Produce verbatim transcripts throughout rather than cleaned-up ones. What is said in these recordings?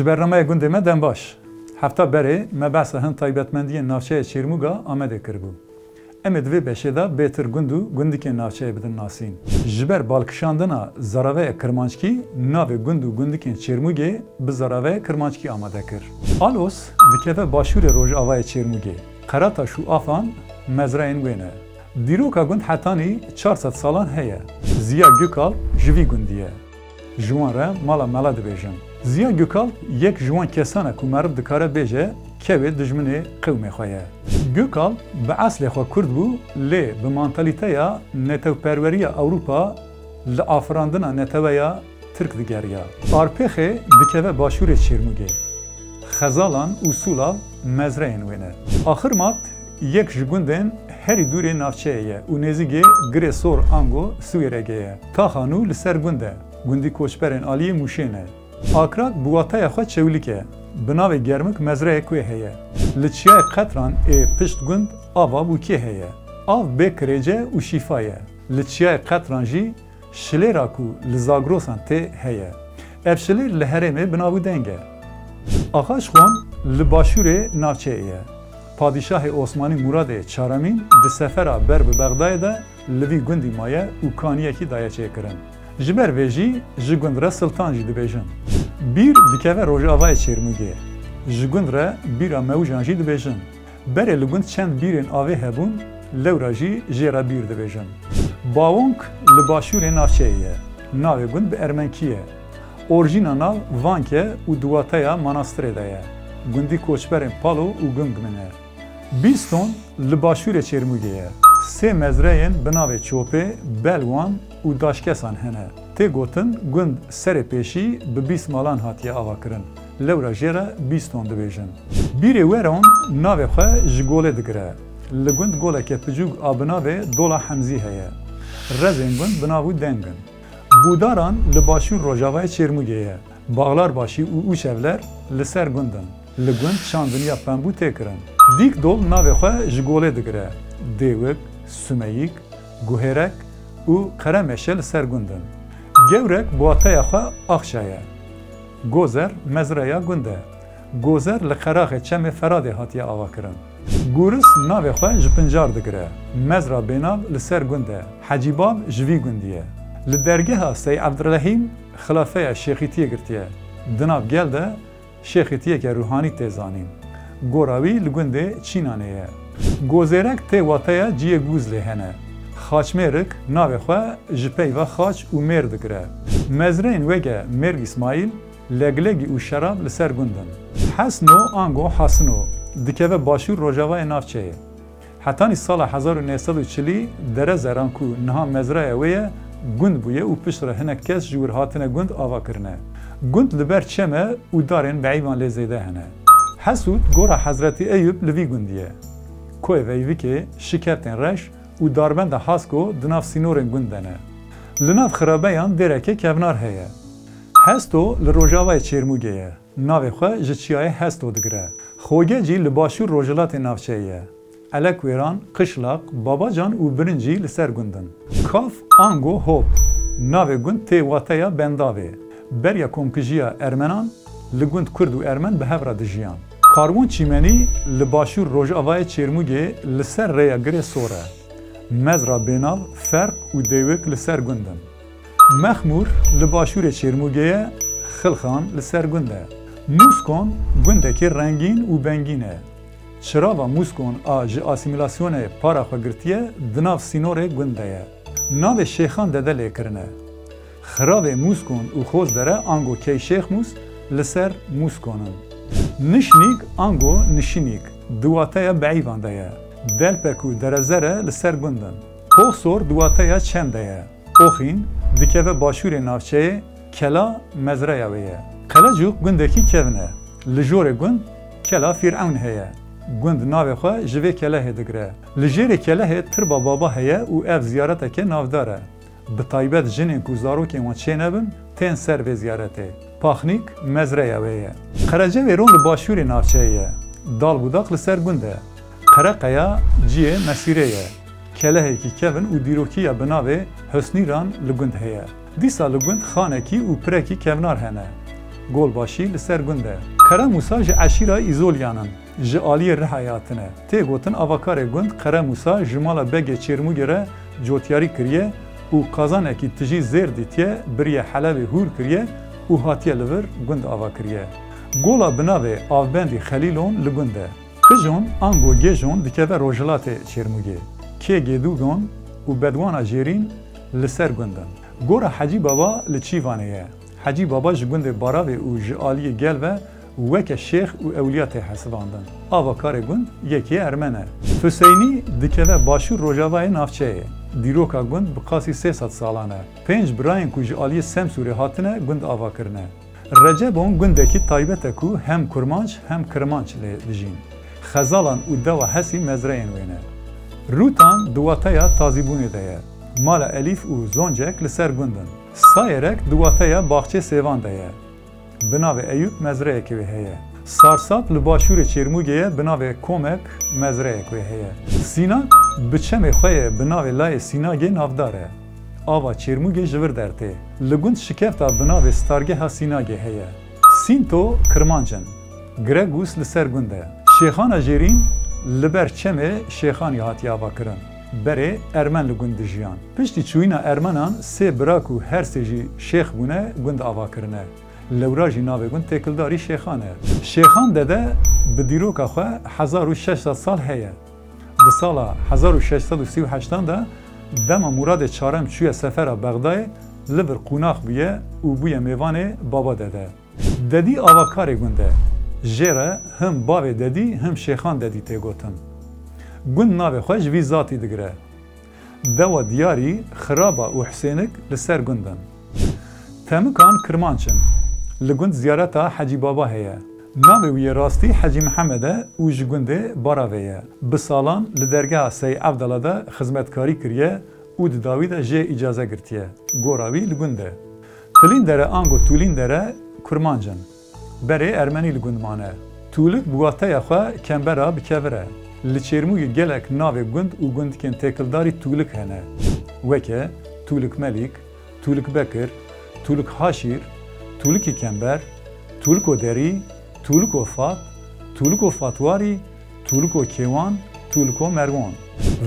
Ji bernameya gundê me dem baş. Hefta berê me behsa hin taybetmendiyên navçeya Çêrmûga Amedê kiribû. Em ê di vê beşê de bêtir gund û gundikên navçeyê bidin nasîn. Ji ber balkişandina zaraveya kirmanckî, navê gund û gundikên Çêrmûgê bi zaraveya kirmanckî amade kir. Alos dikeve başûrê rojavayê Çêrmûgê. Qerataş û Afan mezreyên wê ne. Dîroka gund hetanî çar sed salan heye. Ziya Gökalp ji vî gundî ye. Ji wan re mala mela dibêjin. Ziya Gökalp yek ji wan kesan e ku meriv dikare bêje kewê dijminê qewmê xwe ye. Gökalp bi eslê xwe kurd bû, lê bi mantalîteya netewperweriya Ewropa li afirandina neteweya Tirk digeriya. Arpêxê dikeve başûrê Çêrmûgê. Xezalan û Sûlav mezreyên wê ne. Axirmat yek ji gundên herî dûrê navçeyê ye û nêzîkê Girê Sor ango Siwêregê ye. Taxa nû li ser gund e. Gundî koçberên aliyê Mûşê ne. Akrak bi wateya xwe çewlik e. Bi navê Germik mezreyek wê heye. Li çiyayê Qetran ê pişt gund ava bûkê heye. Av bê kirêce û şîfa ye. Li çiyayê Qetran jî şilêra ku li Zagrosan tê heye. Ev şilêr li herêmê bi nav û deng e. Axaşxon li başûrê navçeyê ye. Padîşahê Osmanî Muradê Çaremîn di sefera ber bi Bexdayê de li vî gundî maye û kaniyekî daye çêkirin. Ji ber vê jî ji gund re Siltan jî dibêjin. Bîr dikeve rojavayê Çêrmûgê. Ji gund re bîra Mewijan jî dibêjin. Berê li gund çend bîrên avê hebûn, lewra jî jê re bîr dibêjin. Bawonk li başûrê navçeyê ye. Navê gund bi ermenkî ye. Orjîna nav Vank e û di wateya manastirê de ye. Gundî koçberên Palo û Gungmin e. Bîston li başûrê Çêrmûgê ye. Sê mezreyên bi navê Çopê, Belwan û Daşkesan hene. Tê gotin gund serê pêşî bi bîst malan hatiye avakirin. Lewra jê re Bîston dibêjin. Bîrê Weron navê xwe ji golê digire. Li gund goleke piçûk a bi navê Dola Hemzî heye. Rezên gund bi nav û deng in. Bûdaran li başûr rojavayê Çêrmûgê ye. Baxlarbaşî û Ûçevler li ser gund in. Li gund çandiniya pembû tê kirin. Dîkdol navê xwe ji golê digire. Dêwik, Sumeyîk, Guhêrek û Qeremeşe li ser gund in. Gewrek bi wateya xwe axça ye. Gozer mezreya gund e. Gozer li qeraxê çemê Feradê hatiye avakirin. Gûris navê xwe ji Pincar digire. Mezra bênav li ser gund e. Hecîbab ji vî gundî ye. Li dergeha Sey Evdirehîm xilafeya şêxîtiyê girtiye. Di nav gel de şêxîtiyeke ruhanî tê zanîn. Gora wî li gundê Çînanê ye. Gozêrek tê wateya ciyê gûz lê hene. Xaçmêrik navê xwe ji peyva xaç û mêr digire. Mezreyên weke Mêr Îsmaîl, Leglegî û Şerab li ser gund in. Hesno ango Hasino dikeve başûr rojavayê navçeyê. Hetanî sala hezar û neh sed û çilî Dere Zeran ku niha mezraya wê ye, gund bûye û piştre hinek kes ji wir hatine gund ava kirine. Gund li ber çem e û darên beîvan lê zêde hene. Hesûd gora Hezretî Eyûb li vî gundî ye. Koyê Veyvikê, Şiketên Reş û Darbenda Hasko di nav sînorên gund de ne. Li nav xirabeyan dêreke kevnar heye. Hesto li rojavayê Çêrmûgê ye. Navê xwe ji çiyayê Hesto digire. Xogecî li başûr rojhilatê navçeyê ye. Elekwêran, Qişlaq, Babacan û Birincî li ser gund in. Kaf ango Hop. Navê gund tê wateya bendavê. Beriya komkijiya Ermenan li gund Kurd û Ermen bi hev re dijiyan. Karwon Çîmenî li başûr rojavayê Çêrmûgê li ser rêya Girê Sor e. Mezra Bênav, Ferq û Dêwik li ser gund in. Mexmûr li başûrê Çêrmûgê ye, Xilxan li ser gund e. Mûskon gundekî rengîn û bengîn e. Çirava Mûskon a ji asîmîlasyonê para xwe girtiye di nav sînorê gund de ye. Navê Şêxan Dede lê kirine. Xiravê Mûskon û Xozdere ango Keyşêxmûs li ser Mûskon in. Nişnîk ango Nişinîk di wateya beîvan de ye. Delpek û Derezere li ser gund in. Poxsor di wateya çem de ye. Oxîn dikeve başûrê navçeyê, Kela mezreya wê ye. Qelecûq gundekî kevn e. Li jorê gund Kela Fîrewn heye. Gund navê xwe ji vê kelehê digire. Li jêrê kelehê tirba Baba heye û ev ziyareteke navdar e. Bi taybet jinên ku zarokên wan çênebin, tên ser vê ziyaretê. Paxnîk mezreya wê ye. Qerecevêron li başûrê navçeyê ye. Dal Budaq li ser gund e. Qereqeya ciyê mesîrê ye. Kelehekî kevn û dîrokî ya bi navê Husnîran li gund heye. Dîsa li gund xanekî û pirekî kevnar hene. Golbaşî li ser gund e. Qere Mûsa ji eşîra Îzolyan in. Ji aliyê Rihayê hatine. Tê gotin avakarê gund Qere Mûsa ji mala Begê Çêrmûgê re cotyarî kiriye û qazanekî tijî zêr dîtiye, biriye Helebê hûr kiriye û hatiye li vir gund ava kiriye. Gola bi navê Avbendî Xelîlon li gund e. Qijon ango Gêjon dikeve rojhilatê Çêrmûgê. Kê Gêdûgon û Bedwana Jêrîn li ser gund in. Gora Hecî Baba li Çîvanê ye. Hecî Baba ji gundê Baravê û ji aliyê gel ve weke şêx û ewliya tê hesibandin. Avakarê gund yekê Ermen e. Huseynî dikeve başûr rojavayê navçeyê. Dîroka gund bi qasî sê sed salan e. Pênc birayên ku ji aliyê Semsûrê hatine gund ava kirine. Recebon gundekî taybet e ku hem kurmanc hem kirmanc lê dijîn. Xezalan û dewa Hesî mezreyên wê ne. Rûtan di wateya tazîbûnê de ye. Mala Elîf û Zoncek li ser gund in. Sayerek di wateya baxçê sêvan de ye. Bi navê Eyûb mezreyekê wê heye. Sarsap li başûrê Çêrmûgê ye, bi navê Komek mezreyek wê heye. Sînak bi çemê xwe ye, bi navê Layê Sînagê navdar e. Ava Çêrmûgê ji vir dertê. Li gund şikefta bi navê Stargeha Sînagê heye. Sînto kirmanc in. Gregus li ser gund e. Şêxana Jêrîn li ber çemê Şêxanî hatiye avakirin. Berê Ermen li gund dijiyan. Piştî çûyîna Ermenan sê bira ku her sê jî şêx bûne, gund ava kirine. Lewra jî navê gund têkildarî Şêxan e. Şêxan Dede bi dîroka xwe hezar û şeş sed sal heye. Di sala hezar û şeş sed û sî û heştan de dema Muradê Çarem çûye sefera Bexdayê, li vir qûnax bûye û bûye mêvanê Baba Dede. Dedî avakarê gund e. Jê re him bavê Dedî him Şêxan Dedî tê gotin. Gund navê xwe ji vî zatî digire. Dewa Diyarî, Xiraba û Hisênik li ser gund in. Temikan kirmanc in. Li gund ziyareta Hecî Baba heye. Navê wî yê rastî Hecî Mihemed e û ji gundê Baravê ye. Bi salan li dergeha Sey Evdala de xizmetkarî kiriye û di dawî de jê îcaze girtiye. Gora wî li gund e. Tilîndere ango Tûlîndere kurmanc in. Berê Ermenî li gund mane. Tûlik bi wateya xwe kembera bi kevir e. Li Çêrmûgê gelek navê gund û gundikên têkildarî Tûlik hene. Weke Tûlik Melîk, Tûlik Bekir, Tûlik Haşîr, Tûlikî Kember, Tûliko Derî, Tûliko Fat, Tûliko Fatwarî, Tûliko Kêwan, Tûliko Merwon.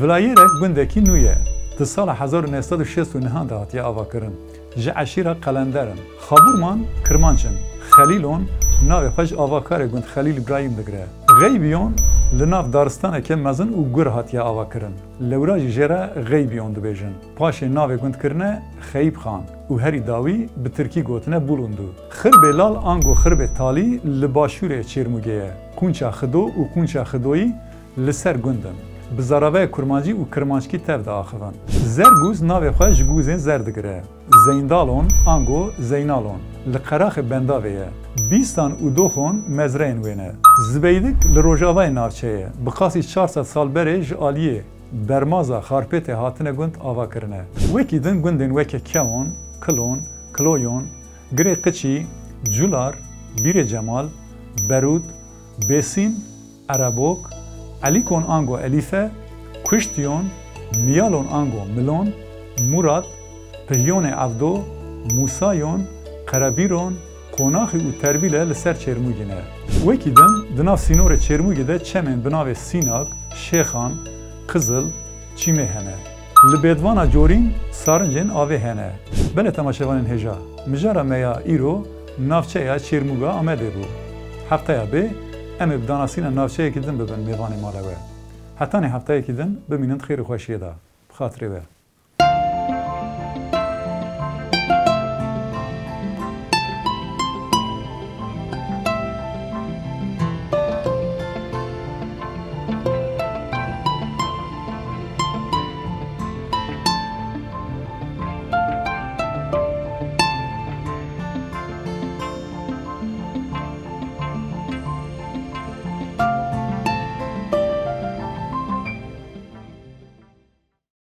Vilayêrek gundekî nû ye. Di sala hezar û neh sed û şêst û neh de hatiye avakirin. Ji eşîra Qelender in. Xabûrman kirmanc in. Xelîlon navê xwe ji avakarê gund Xelîl Îbrahîm digire. Xeybiyon li nav daristaneke mezin û gur hatiye avakirin. Lewra jî jê re Xeybiyon dibêjin. Paşê navê gund kirine Xeyîb Xan û herî dawî bi tirkî gotine Bulundu. Xirbê Lal ango Xirbê Talî li başûrê Çêrmûgê ye. Qûnça Xido û Qûnça Xidoyî li ser gund in. Bi zaravayê kurmancî û kirmanckî tev diaxivin. Zergûz navê xwe ji gûzên zer digire. Zeyndalon ango Zeynalon li qeraxê Bendavê ye. Bîstan û Doxon mezreyên wê ne. Zibeydik li rojavayê navçeyê ye. Bi qasî çar sed sal berê ji aliyê Bermaza Xarpêtê hatine gund ava kirine. Wekî din gundên weke Kewon, Kilon, Kiloyon, Girê Qiçî, Cular, Bîrê Cemal, Berûd, Bêsîn, Erebok, Elîkon ango Elîfe, Kuştiyon, Miyalon ango Milon, Murat, Pihyonê Evdo, Mûsayon, Qerebîron, Qonaxî û Terbîle li ser Çêrmûgî ne. Wekî din di nav sînorê Çêrmûgî de çemên bi navê Sînak, Şêxan, Qizil, Çîmê hene. Li Bêdvana Corîn sarincên avê hene. Belê temaşevanên hêja, mijara me ya îro navçeya Çêrmûga Amedê bû. Hefteya bê em ê bi danasîna navçeyekî din bibin mêvanê mala we. Hetanî hefteyekî din bimînin di xêr û xweşiyê de. Bi xatirê we.